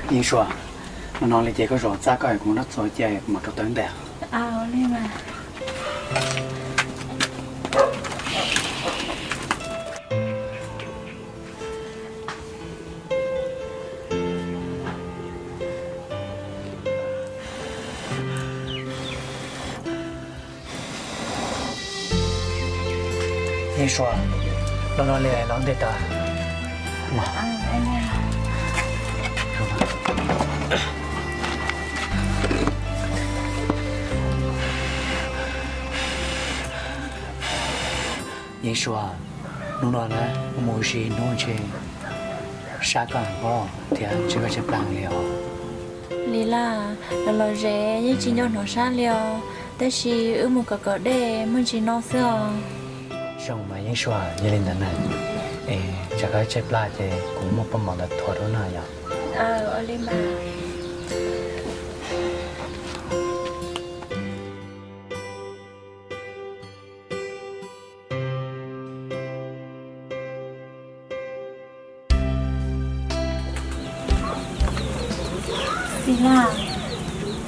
Yeej Sua, no no li ces koj zov txaj koj es kuv mus noj txhuv cia kuv mam rov tawm ntej. Yeej Sua, no no li los ntej tawm. Yeej Sua, hnub no na, mus ua si hnub ntshe sab koj pob thiab ntshe koj tshaib plab li os. Li Laj, los los zem yeej tsis nco hnov sab li os, tab sis wb mus kom kom dej muaj ntsis no xwb os. Zoo mas Yeej Sua, yog li ntawd na, es tsam koj tshaib plab ces kuv muab pob mov ntawd thuav rau noj yom. Li Laj,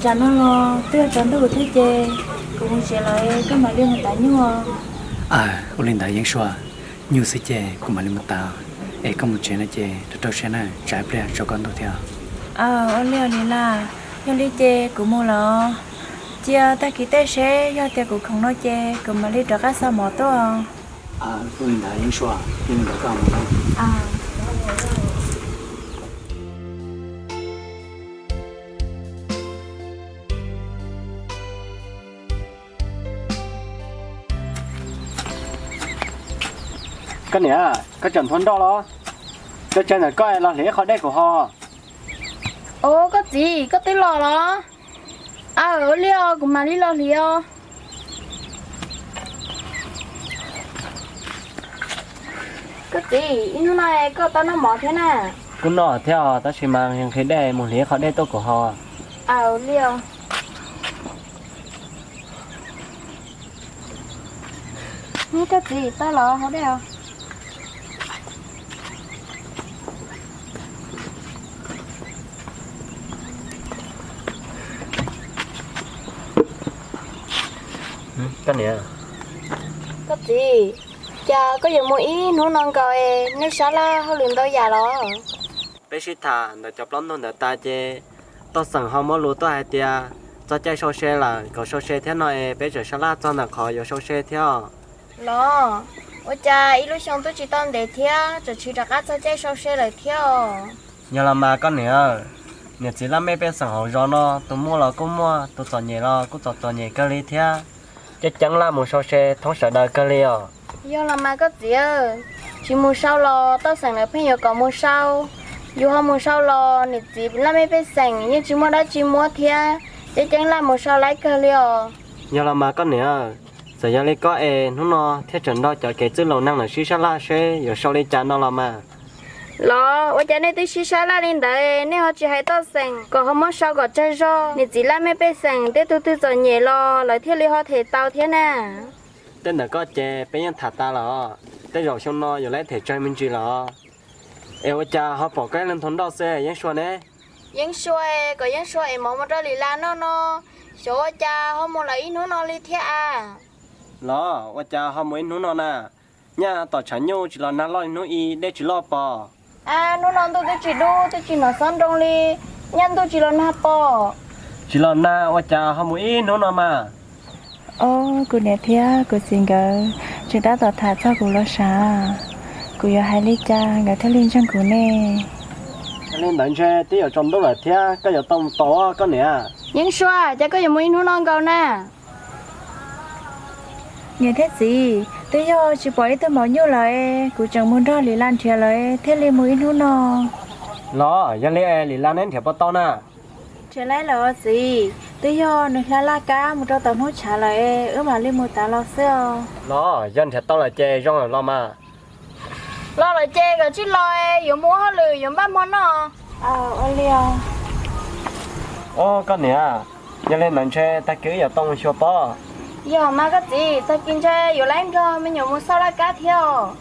tsam no los twb yuav tsaus ntuj thiab ces kuv mus tsev lawm, koj mam li mus tav nyuj. Ua li ntawd Yeej Sua, nyuj xwb ces kuv mam li mus tav, es koj mus tsev no ces rau rau siab na, tsam ib pliag tsaus koj ntuj thiab. Ua li os Li Laj, yog li ces kuv mus lawm. Cia tag kis tej seb yog tias kuv khoom no ces kuv mam li rov qab xa mov tuaj. Ua li ntawd Yeej Sua, yog li ntawd koj mus. Koj niam, koj tseem nthua nroj los? Cov tshais ntawm koj los hliv qhov dej kuv ho. Os koj txiv, koj twb los los? Aw, ua li os, kuv mam li los hliv os. Koj txiv, ib hnub no koj tau noj mov thiab na? Kuj noj thiab os, tab sis mas nqhis dej mus hliv qhov dej tuaj kuv ho. Aw, ua li os. Koj txiv, tau los haus dej os. Koj niam. Koj txiv, cas koj yuav mus ib hnub no nkaus es nej sab laj hauj lwm ntau yam los? Peb sib tham ntawm cov plaub ntug ntawd tas ces Tooj Xeem ho muab lus tuaj hais tias txog caij sau se lawm, kom sau se thiab no es peb tseem sab laj txog ntawm qhov yuav sau se thiab os. Los, ua cas ib lub xyoo twb tsis tau ntev thiab tseem tsis rov qab txog caij sau se lawm thiab os? Yog los mas koj niam, niam txiv laj mej pej xeem hauv zos no tus muaj los kuj muaj, tus txom nyem los kuj txom txom nyem kawg li thiab. Ceeb ceeb laj mus sau se thoob sawv daws kawg li os. Yog los mas koj txiv, tsis mus sau los Tooj Xeem lawv pheej yuav kom mus sau. Yus ho mus sau los niam txiv laj mej pej xeem yeej tsis muaj dab tsi muab thiab. Ceeb ceeb laj mus sau laib kawg li os. Yog los mas koj niam, txawm yog li koj es hnub no thiaj tseem nrog cov kev txwj laus neeg lawm sib sab laj seb yuav sau li cas no los mas. Los ua cas nej twb sib sab laj li ntawd nej ho tsis hais Tooj Xeem kom ho muab sau kom tsawg zog? Niam txiv laj mej pej xeem tej tug twg txom nyem los lawv thiaj li ho them tau thiab na. Tej ntawm koj ces peb yeej tham tas lawm os, tej zaum xyoo no yuav laib them tsawg me ntsis lawm os. Es ua cas ho pom koj ib leeg nthua nroj xwb Yeeb Sua ne? Yeeb Sua, kom Yeeb Sua ev mov mus rau Lis Las noj no, xyov ua cas ho mus lawm ib hnub no li thiab a. Los ua cas ho mus ib hnub no na? Nyaj tom tshav nyuj tsis los nag loj li hnub i, dej tsis loj pom. A, hnub no ntuj twb tsis dub twb tsis hnov xob nroo li, nyaj ntuj tsis los nag pom. Tsis los nag ua cas ho mus ib hnub no mas? Ob, kuv niam thiab kuv txiv nkawd tseem tab tom tham txog kuv los sav, kuv yuav hais li cas nkawd thiaj li ntseeg kuv ne? Yog li ntawd ntshe twb yuav tsaus ntuj lawm thiab koj yuav tau mus tos koj niam. Yeeb Sua, cas koj yuav mus ib hnub no nkaus na? Niam thiab txiv, twb yog tsis pom ib tug maum nyuj lawm, kuv tseem mus nrog Lis Las nrhiav lawm thiaj li mus ib hnub no. Los yog li es Lis Las neb nrhiav puas tau na? Nrhiav laib lawm os txiv, twb yog nws hla laj kab mus rau tom hnub tshav lawm, wb mam li mus tav los xwb os. Los yog nrhiav tau lawm ces zoo lawm los mas. Los lawm ces kom tsij los, yuav mus ua hauj lwm yuav npaj hmo noj. Ua li os. Ob, koj niam, yog li ntawd ntshe tag kis wb yuav tau mus xyuas pob. Yog mas koj txiv, tag kis ntshai yuav laib nrog me nyuam mus xauj laj kab thiab os.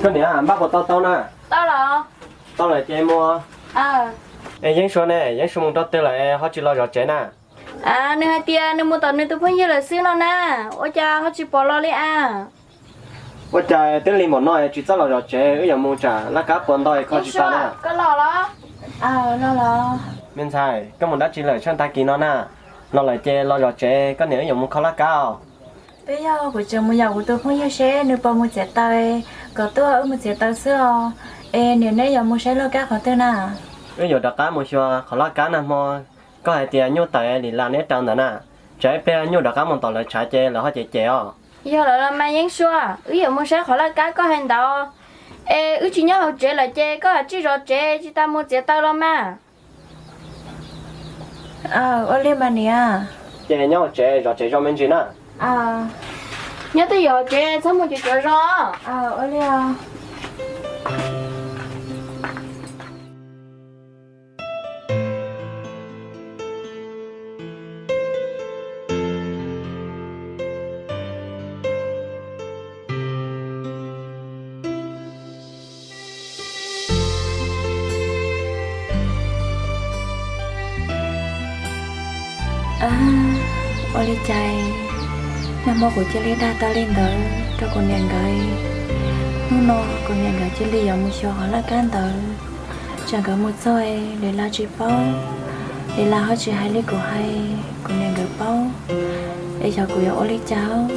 Koj niam, npaj puas tau tau na? Tau los. Tau lawm ces mus. Es Yeeb Sua ne, Yeeb Sua mus rau twg lawm ho tsis los zov tsev na? Nws hais tias nws mus tom nws tus phooj ywg lawm xwb no na, ua cas ho tsis pom los li a? Ua cas twb li npaum no tsis txawj los zov tsev, wb yuav mus tsam laj kab puas ntau es kho tsis tau na. Me ntxhais, koj mus dab tsi lawm tshav tag kis no na? Los lawm ces los zov tsev, koj niam wb yuav mus kho laj kab os. Twb yog kuv tseem mus yaum kuv tus phooj ywg seb nws puas mus txiav taws, kom tuaj wb mus txiav taws xwb os. Es niam neb yuav mus saib laj kab qhov twg na? Wb yuav rov qab mus xyuas qhov laj kab nag hmo koj hais tias nyuj tawm li las neb raws ntawd na. Tsam ib pliag nyuj rov qab mus tom lawv tshav ces lawv ho cem cem os. Yog lawm los mas Yeeb Sua, wb yuav mus saib qhov laj kab koj hais ntawd. Es wb tsis nyob hauv tsev lawm ces koj tsij zov tsev tsis tas mus txiav taws los mas. Ua li mas niam. Ces nyob hauv tsev zov tsev zoo me ntsis na. Nyob twj ywm hauv tsev txhob mus cuav cuav zog. Ua li os. Ua li cas nag hmo kuv cia li dag tau li ntawd rau kuv niam nkawd. Hnub no kuv niam nkawd cia li yuav mus xyuas qhov laj kab ntawd, tsam nkawd mus txog li las tsis paub, li las ho tsis hais li kuv hais, kuv niam nkawd paub, es xyov kuv yuav ua li cas.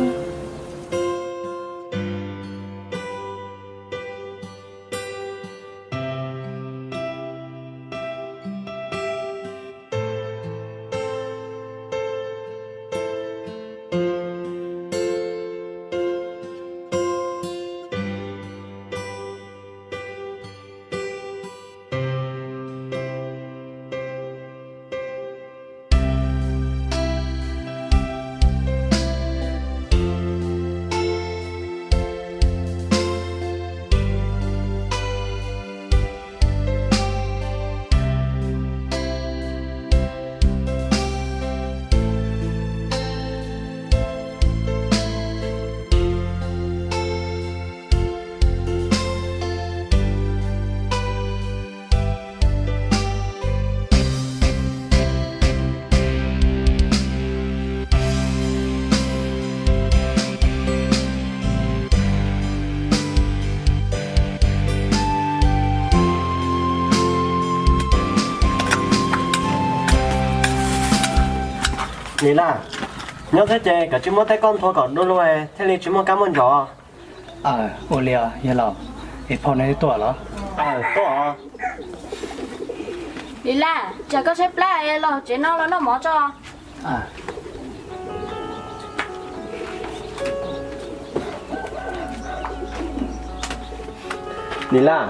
Li Laj, nyob xwb ces koj tsis muab tej koj nthua kom du lug thiaj li tsis muaj kab muaj ntsos. Ua li yawg laus, es phauj neb tuaj los? Tuaj. Li Laj, tsam koj tshaib plab los tsev no los noj mov tso. Li Laj,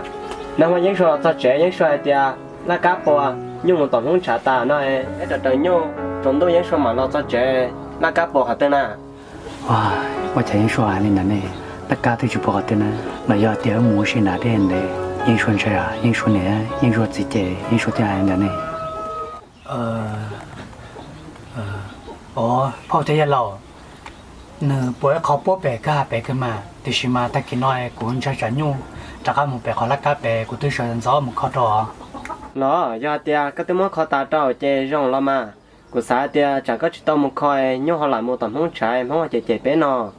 nag hmo Yeeb Sua los txog tsev, Yeeb Sua hais tias laj kab puas, nyuj mus tom hnub tshav tas no, ib raws raws nyuj tsaus ntuj Yeeb Sua mam los txog tsev, laj kab puas qhov twg na? Ua cas Yeeb Sua hais li ntawd ne? Laj kab twb tsis puas qhov twg na, los yog tias wb mus ua si nram dej ntev, Yeeb Sua ntshai, Yeeb Sua niam, Yeeb Sua txiv ces Yeeb Sua thiaj hais li ntawd ne. Phauj thiab yawg laus, nws puas ib qho puab pem kag pem kag mas, tiam sis mas tag kis no kuv ntshai tsam nyuj rov qab mus pem qhov laj kab pem, kuv twb sawv ntxov mus kho rau. Los yog hais tias koj twb muab kho tas rau ces zoo los mas. Kuv xav hais tias tsam koj tsis tau mus kho, nyuj ho lam mus tom Hmoob tshav, Hmoob ho cem cem peb no.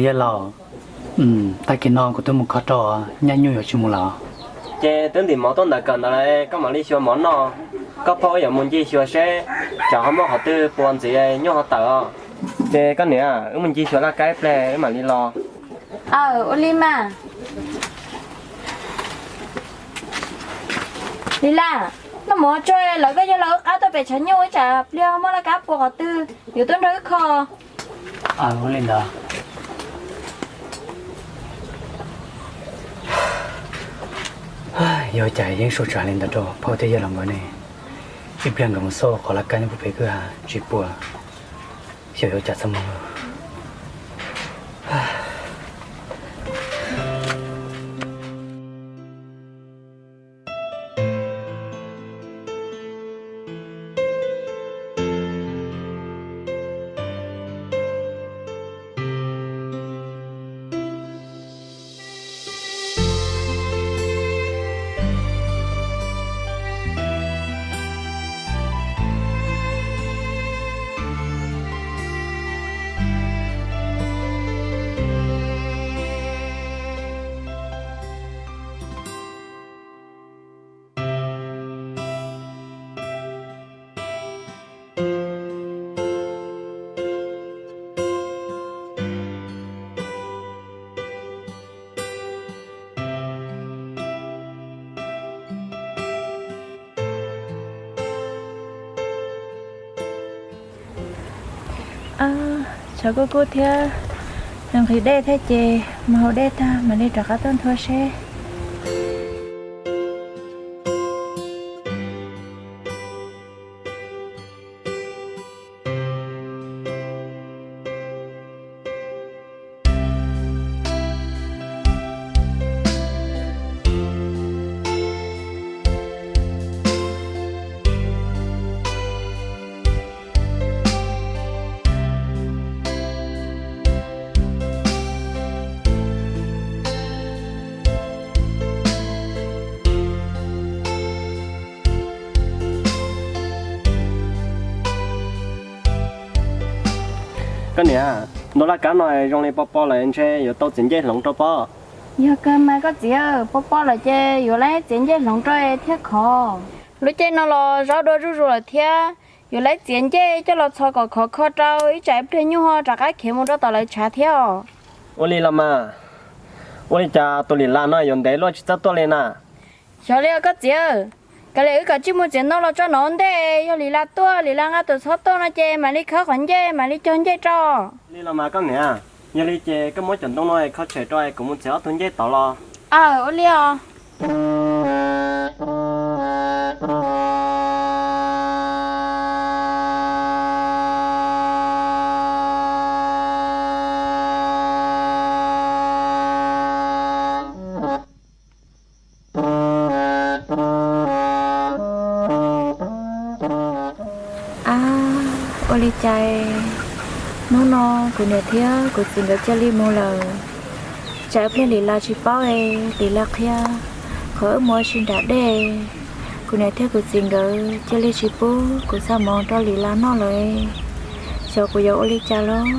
Yawg laus, tag kis no kuv twb mus kho rau, nyaj nyuj yuav tsis mus lawm. Ces twb ntim mov tuaj ntawm kawm ntawd lawm, koj mam li xyuas mov noj. Koj phauj wb yuav mus ncig xyuas seb tsam ho muaj qhov twg puas ntxiv nyuj ho tawm os. Ces koj niam, wb mus ncig xyuas laj kab ib pliag wb mam li los. Aw, ua li mas. Li Laj, noj mov tso, lawv koj yawg laus wb qab tuaj pem tshav nyuj, ib tsam pliag muaj laj kab puas qhov twg yuav tuaj nrog wb kho. Ua li ntawd. Yog cas yeej suav tsav li ntawd rau phauj thiab yawg laus nkawd ne? Ib pliag nkawd mus xauj qhov laj kab nyob puag pem kwj ha tsis pom, xyov yuav ua cas txaj muag. Tshav kuj kub thiab, nqhis dej thiab ces mus haus dej tag mam li rov qab tuaj nthua seb. Koj niam, ntaus laj kab no zoo li pob pob lawm ntshe yuav tau txiav ncej hloov rau pob. Yog kawg mas koj txiv, pob pob lawm ces yuav laib txiav ncej hloov rau thiab khov. Lub caij no los zaub dua zuj zus lawm thiab, yuav laib txiav ncej coj los txhos kom khov kho rau ib tsam ib pliag nyuj ho rov qab khiav mus rau tom lawv tshav thiab os. Ua li los mas, ua li cas tus Lis Las no yuav ntev luaj tsis txawj tuaj li na? Xyov li os koj txiv, kav liam wb kom tsij mus txiav ntoo los tso nov ntej, yog Lis Las tuaj, Lis Las nqa tus txhob tuaj no ces mam li khawb qhov ncej mam li cog ncej rau. Li los mas koj niam, yog li ces koj muab cov ntoo no kho tshem rau kuv mus txiav ob tug ncej tod los. Aw, ua li os. Ab, ua li cas hnub no kuv niam thiab kuv txiv nkawd cia li mus lawm? Tsam ib pliag Lis Las tsis paub es Lis Las qhia qhov wb mus ua si nram dej, kuv niam thiab kuv txiv nkawd cia li tsis pub kuv xa mov rau Lis Las noj lawm, xyov kuv yuav ua li cas lawm.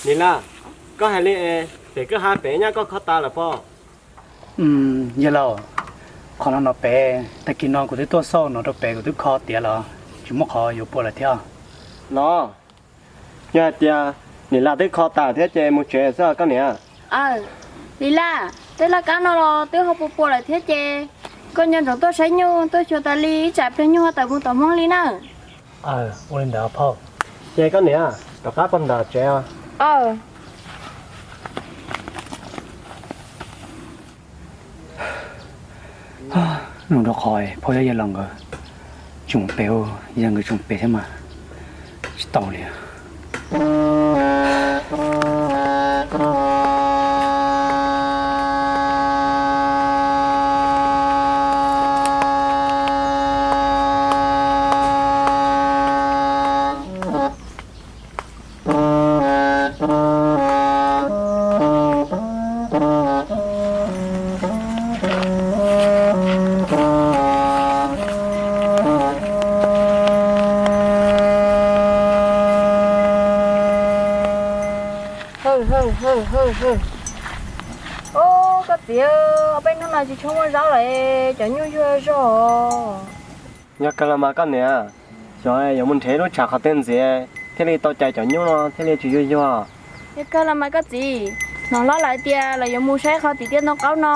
Lis Las, koj hais li es pem kwj ha pem nyab koj kho tas lawm pob? Yawg laus, qhov no no pem, tag kis no kuv twb tuaj xauj no rau pem kuv twb kho tiav los tsis muaj qhov yuav pua lawm thiab. Los, yog hais tias Lis Las twb kho tas thiab ces mus tsev xwb koj niam. Aw, Lis Las, tej laj kab no los twb ho pua pua lawm thiab ces koj nco ntsoov tuaj saib nyuj tuaj xyuas tas li ib tsam pliag nyuj ho tawm mus tom Hmoob li na. Aw, ua li ntawd phauj. Ces koj niam, rov qab pog ntawm tsev os. Aw. Zoo rau qhov phauj thiab yawg laus nkawd tseem pem, yawg nkawd tseem pem thiab mas tsis tau li. Koj txiv, ob peb hnub no tsis tshua muaj zaub lawm, cov nyuj yuag zog. Yog kawg los mas koj niam, xyov yuav mus nrhiav lub tshav qhov twg ntxiv thiaj li tau cais cov nyuj no thiaj li tsis yuag yuag. Yog kawg los mas koj txiv, hnov hlob lawv tias lawv yuav mus saib qhov tim tiaj ntoo qaub no,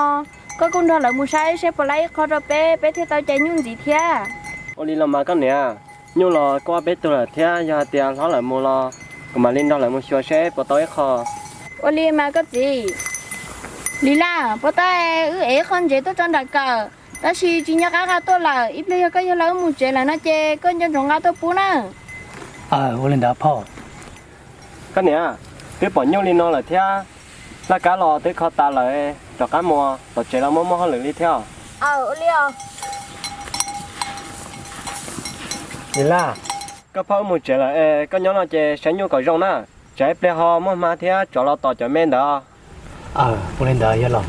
koj kuj nrog lawv mus saib seb puas laib ib qho rau peb, peb thiaj tau cais nyuj ntxiv thiab. Ua li los mas koj niam, nyuj los kuj ob peb tug lawm thiab, yog hais tias hlob lawv mus los kuv mam li nrog lawv mus xyuas seb puas tau ib qho. Ua li mas koj txiv. Li Laj, puas tau wb ev ib qho ntsev tuaj tso nram kawm, tab sis tsis nco qab nqa tuaj lawm, ib pliag yog koj yog lawv wb mus tsev lawm no ces koj nco ntsoov nqa tuaj pub na. Aw, ua li ntawd phauj. Koj niam, twb pom nyuj li no lawm thiab, laj kab los twb kho tas lawm, rov qab mus tom tsev los muaj muaj hauj lwm li thiab. Aw, ua li os. Li Laj, koj phauj wb mus tsev lawm es koj nyob no ces saib nyuj kom zoo na, tsam ib pliag ho muaj hma thiab tsov los tom cov me ntawd. Aw, ua li ntawd yog los.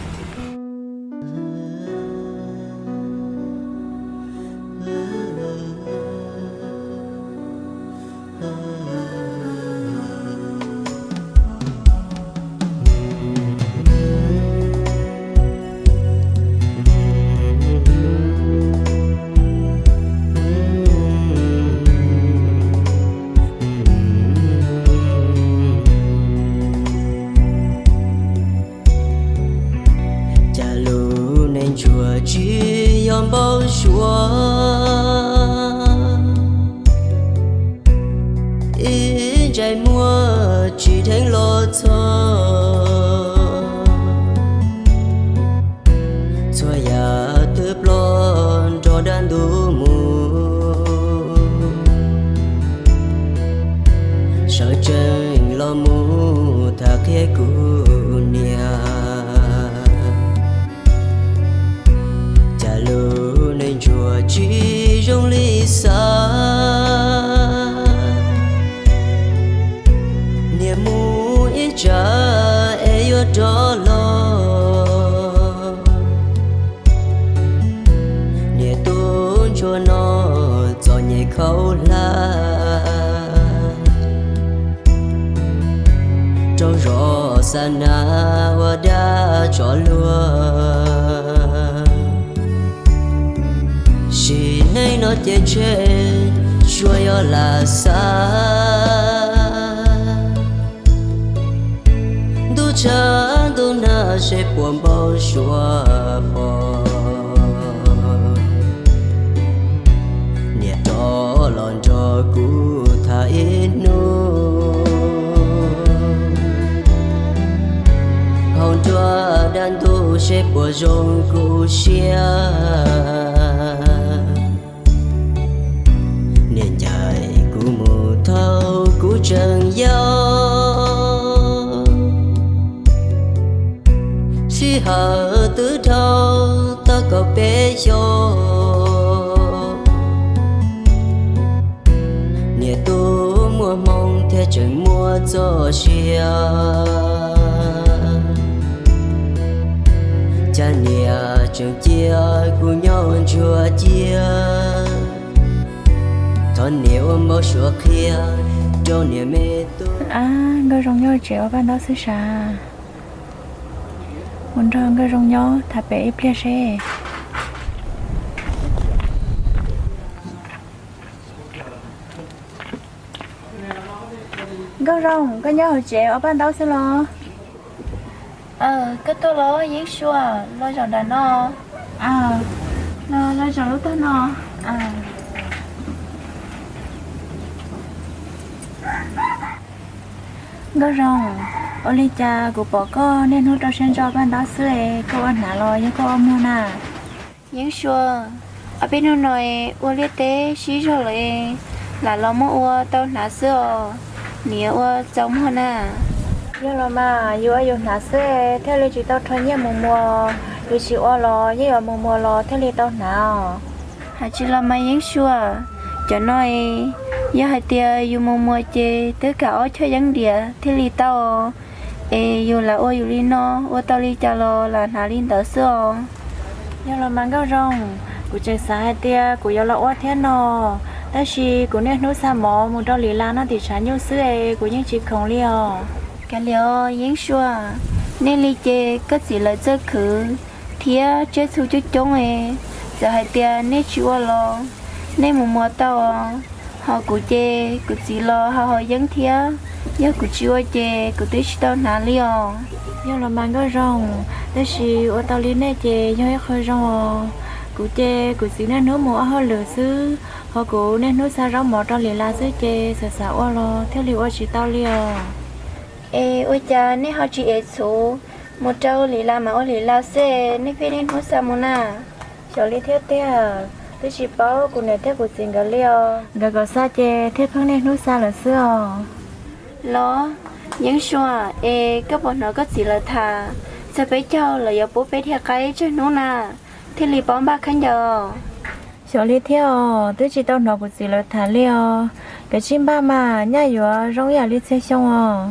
Cas lub neej ntsuag tsis yog npau suav, ib ntsais muag tsis dheev los txog. Txhua yam twb ploj nrog dab ntub mus, sawv tsees los mus tham qhia kuv niam. Cas lub neej ntsuag tsis zoo li xav, niam mus ib tsam es yuav rov los. Niam tub ntsuag no txom nyem khaub hlab, rau zos xa nas ua dab tsov luag. Sim neej no ces ntshe tsuas yog lam xav, ntuj tshav ntuj nag seb puas npau suav pom. Niam rov los nrog kuv tham ib hnub, hauv nruab dab ntub seb puas zoo kuv siab. Niam ncaim kuv mus thaum kuv tseem yau, sij hawm twb dhau tau kaum peb xyoos. Niam tub muaj hmoo thiab tseem muaj txoj sia, cas niam tseem cia kuv nyob ntsuag cia. Thov niam ua npau suav qhia rau niam me tub. Ab, Nkauj Zoo nyob tsev ua paj ntaub xwb sas. Mus nrog Nkauj Zoo nyob tham pem ib pliag seb. Nkauj Zoo, koj nyob hauv tsev ua paj ntaub xwb los? Koj tuaj los Yeeb Sua, los zaum nram no. Los zaum lub tag no. Nkauj Zoo, ua li cas kuv pom koj niaj hnub rau siab ntso paj ntaub xwb es koj ua hnav los yog koj ua muag na? Yeeb Sua, ob peb hnub no ua liaj teb sib zog lawm, lam los muab ua tau hnav xwb os, niam ua txaus muag na. Yog los mas, yus ua yus hnav xwb thiaj li tsis tau rho nyiaj mus muag, yus tsis ua los yeej yuav mus muag los thiaj li tau hnav os. Hais tsis los mas Yeeb Sua, cov no yog hais tias yus mus muag ces twb kam ob choj yeeb diam thiaj li tau, es yus lam ua yus li no, ua tau li cas los lam hnav li ntawd xwb os. Yog los mas Nkauj Zoo, kuv tseem xav hais tias kuv yuav los ua thiab no, tab sis kuv niaj hnub xa mov mus rau Lis Las noj tim tshav nyuj xwb es kuv yeej tsis khoom li os. Kav liam os Yeeb Sua, Nej li ces koj txiv lawv txawj khwv thiab tsiaj txhu coob coob es, txawm hais tias nej tsis ua los nej mus muas tau os. Ho kuv ces kuv txiv los haus haus yeeb thiab, yog kuv tsis ua ces kuv twb tsis tau hnav li os. Yog los mas Nkauj Zoo, tab sis ua tau li nej ces yog ib qho zoo os. Kuv ces kuv txiv niaj hnub mus ua hauj lwm xwb, ho kuv niaj hnub xa zaub mov rau Lis Las xwb ces xav xav ua los thiaj li ua tsis tau li os. Es ua cas nej ho tsis ev txhuv mus rau Lis Las mas ua Lis Las xwb, nej pheej niaj hnub xa mus na? Xyov li thiab tiag, twb tsis paub kuv niam thiab kuv txiv nkawd li os. Nkawd kom xa ces thiaj pheej niaj hnub xa lawm xwb os. Los, Yeeb Sua, es koj puas hnov koj txiv lawv tham txog peb caug lawv yuav pub peb dhia qaib tsawg hnub na thiaj li paub npaj khaub ncaws? Xyov li thiab os, twb tsis tau hnov kuv txiv lawv tham li os. Kav tsij npaj mas, nyaj yuav zoo ib yam li txhia xyoo os.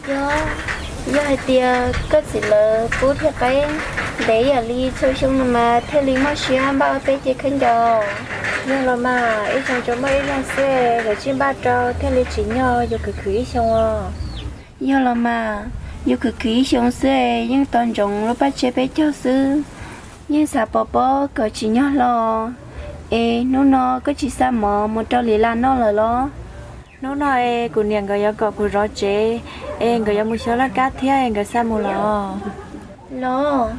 Yog, yog hais tias koj txiv lawv pub dhia qaib ntev ib yam li txhua xyoo no mas thiaj li muaj siab npaj ua peb cev khaub ncaws. Yog los mas, ib xyoo tsuas muaj ib zaug xwb, kav tsij npaj rau thiaj li tsim nyog yus khwv khwv ib xyoo os. Yog los mas, yus khwv khwv ib xyoo xwb yeej tos ntsoov lub paj tsiab peb caug xwb, yeej xav pov pob kom tsim nyog hlo. Es hnub no koj tsis xa mov mus rau Lis Las noj lawm los? Hnub no es kuv niam nkawd yuav kom kuv zov tsev, es nkawd yuav mus xyuas laj kab thiab es nkawd xa mus lawm os. Los,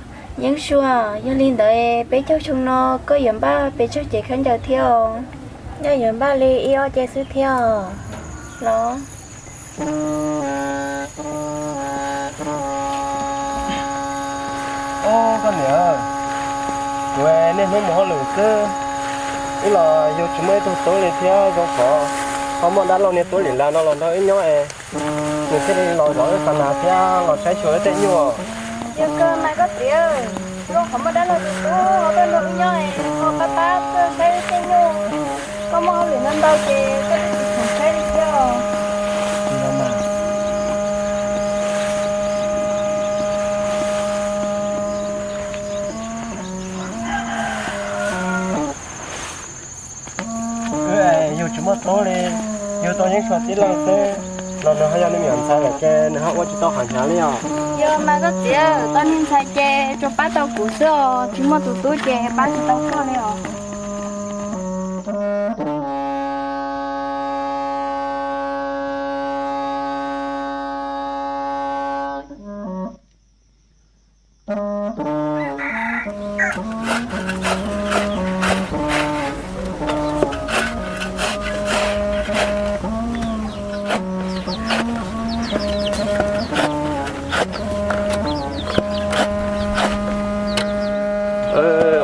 Yeeb Sua, yog li ntawd es peb caug xyoo no koj yuav npaj pes tsawg cev khaub ncaws thiab os? Nyaj yuav npaj li ib ob cev xwb thiab os. Los. Koj niam, kuv niaj hnub mus hauj lwm xwb, wb los yug tsis muaj ib tug tub li thiab zoo qhov ho muaj dab laug niag tub Lis Las no los nrog wb nyob es, nws thiaj li los zov wb xa nas thiab los saib xyuas wb tej nyuj. Yog kawg mas koj txiv, zoo qhov muaj dab laug tus tub ho tuaj nrog wb nyob es ho pab pab tuaj saib wb tej nyuj. Koj muaj hauj lwm ntau ntau ces koj twb tsis khoom saib li thiab os. Wb yug tsis muaj tub li, yug tau Yeeb Sua tib leeg xwb, los nws ho yog nws me nyuam ntxhais lawm ces nws ho ua tsis tau qhov hnyav li os. Yog mas koj txiv, tau niag ntxhais ces tsuas pab tau kuv xwb os, tsis muaj tus tub ces pab tsis tau koj li os.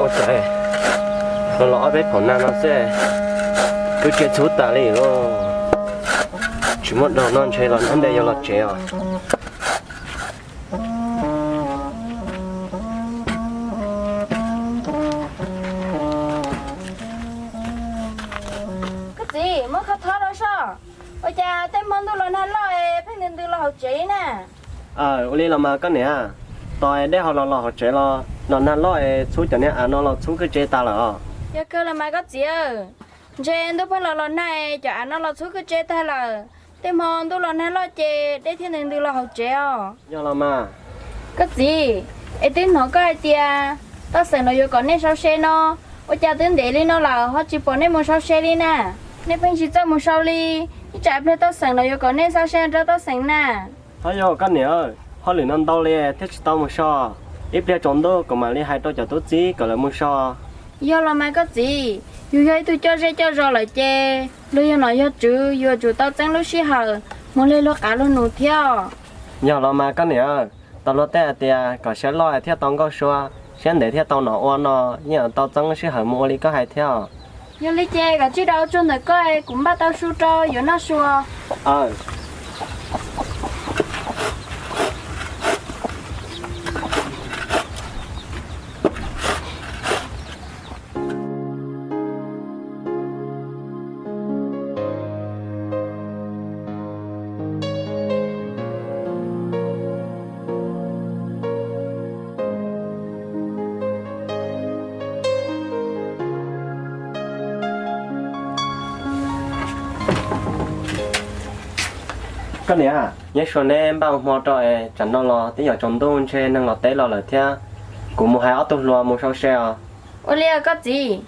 Ua cas los los ob peb phaum nag no xwb, kwj tse txhub tas li lauj. Tsis muaj daus no ntshe los hnub ntej yuav los tsev os. Koj txiv, muab qhov thob rau soj. Ua cas tej hmo ntuj los nag loj es pheej ntws ntws los hauv tsev li na? Ua li los mas koj niam, tos dej ho los los hauv tsev los, los nag loj es txhub cov niag av no los txhub kwj tse tas lawm os. Yog kawg los mas koj txiv, ntshe ntuj pheej los los nag es cov av no los txhub kwj tse tag lawm. Tej hmo ntuj los nag loj ces dej thiaj ntws ntws los hauv tsev os. Yog los mas. Koj txiv, es twb hnov koj hais tias toj xeem los yuav kom nej sau se no, ua cas twb ntev li no lawm ho tsis pom nej mus sau se li na? Nej pheej tsis txawj mus sau li, ib tsam pliag toj xeem los yuav kom nej xa se rau toj xeem na. Ho yog koj niam, hauj lwm no ntau li thiaj tsis tau mus so. Ib pliag tsaus ntuj kuv mam li hais rau cov tub txib kom lawv mus so. Yog los mas koj txiv, yus yog ib tug coj zej coj zos lawm ces luag yog nom yog tswv yuav tsum tau txeeb lub sij hawm mus li luag qav luag nus thiab. Yog los mas koj niam, tau luag tej hais tias kom siab loj thiaj tau nkauj sua, siab ntev thiaj tau nom ua no, yeej tau txeeb sij hawm mus ua li koj hais thiab. Yog li ces kom tsij rau tsuag ntawm koj, kuv npaj tau su rau yuav noj sua. Koj niam, nyob zoo neb npaj ua hmo rau es tsam no los twb yuav tsaus ntuj ntshe neeg los teb los lawm thiab. Kuv mus hais ob tug hluas mus sau se os. Ua li koj txiv,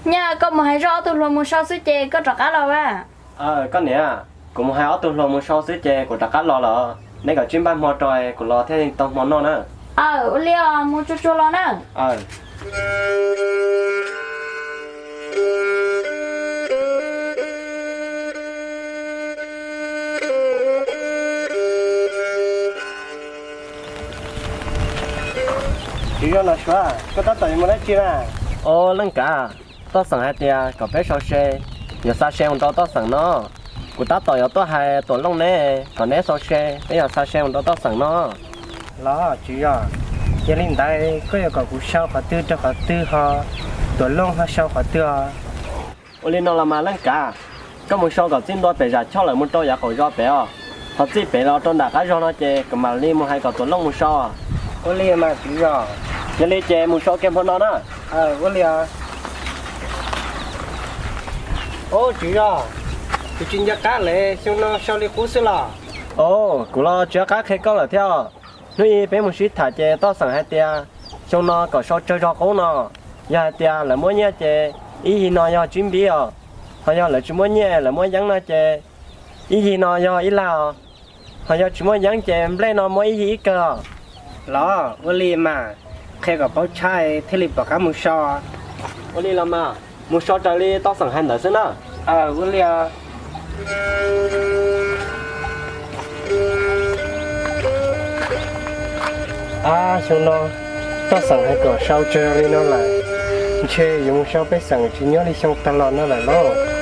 nyaj koj mus hais zoj ob tug hluas mus sau xwb ces koj rov qab los as. Aw, koj niam, kuv mus hais ob tug hluas mus sau xwb ces kuv rov qab los lawm. Neb kom tsib npaj hmo rau es kuv los thiaj tau hmo noj na. Aw, ua li os, mus tsuag tsuag los na. Aw. Tsis yog los Suav, koj tab tom yuav mus dab tsi na? Au, Leej Kav, Toj Xeem hais tias kom peb sau se, yuav xa se mus rau Toj Xeem no. Kuv tab tom yuav tuaj hais Tuam Looj neb kom neb sau se, peb yuav xa se mus rau Toj Xeem no. Los tsis yog, yog li ntawd koj yuav kom kuv sau qhov twg rau qhov twg ho Tuam Looj ho sau qhov twg os? Ua li no los mas Leej Kav, koj mus sau kom txij ntua pem zam choj lawm mus rau yav qaum zos pem os. Ho txij pem los rau nram qab zos no ces kom mam li mus hais kom Tuam Looj mus sau. Ua li mas tsis yog. Yog li ces mus sau kiag hmo no na. Ua li os. Au, tsis yog, kuv tsis nco qab lawm, xyoo no sau li qub xwb los? Au, kuv los tsis nco qab qhia koj lawm thiab. Hnub ib peb mus sib tham ces Toj Xeem hais tias xyoo no kom sau tsawg zog qub no. Yog hais tias lawv muab nyiaj ces ib yig no yog tsib npib os. Ho yog lawv tsis muab nyiaj lawv muab yeeb no ces ib yig no yog ib lag os. Ho yog tsis muab yeeb ces nplej no muab ib yig ib kawg os. Los ua li mas, qhia kom paub tshaj thiaj li pom qab mus so. Ua li los mas, mus so raws li Toj Xeem hais ntawd xwb na. Ua li os. Ab, xyoo no Toj Xeem hais kom sau tsawg li no lawm, ntshe yuav mus so pej xeem tsis nyob li xyoo tag los no lawm lauj.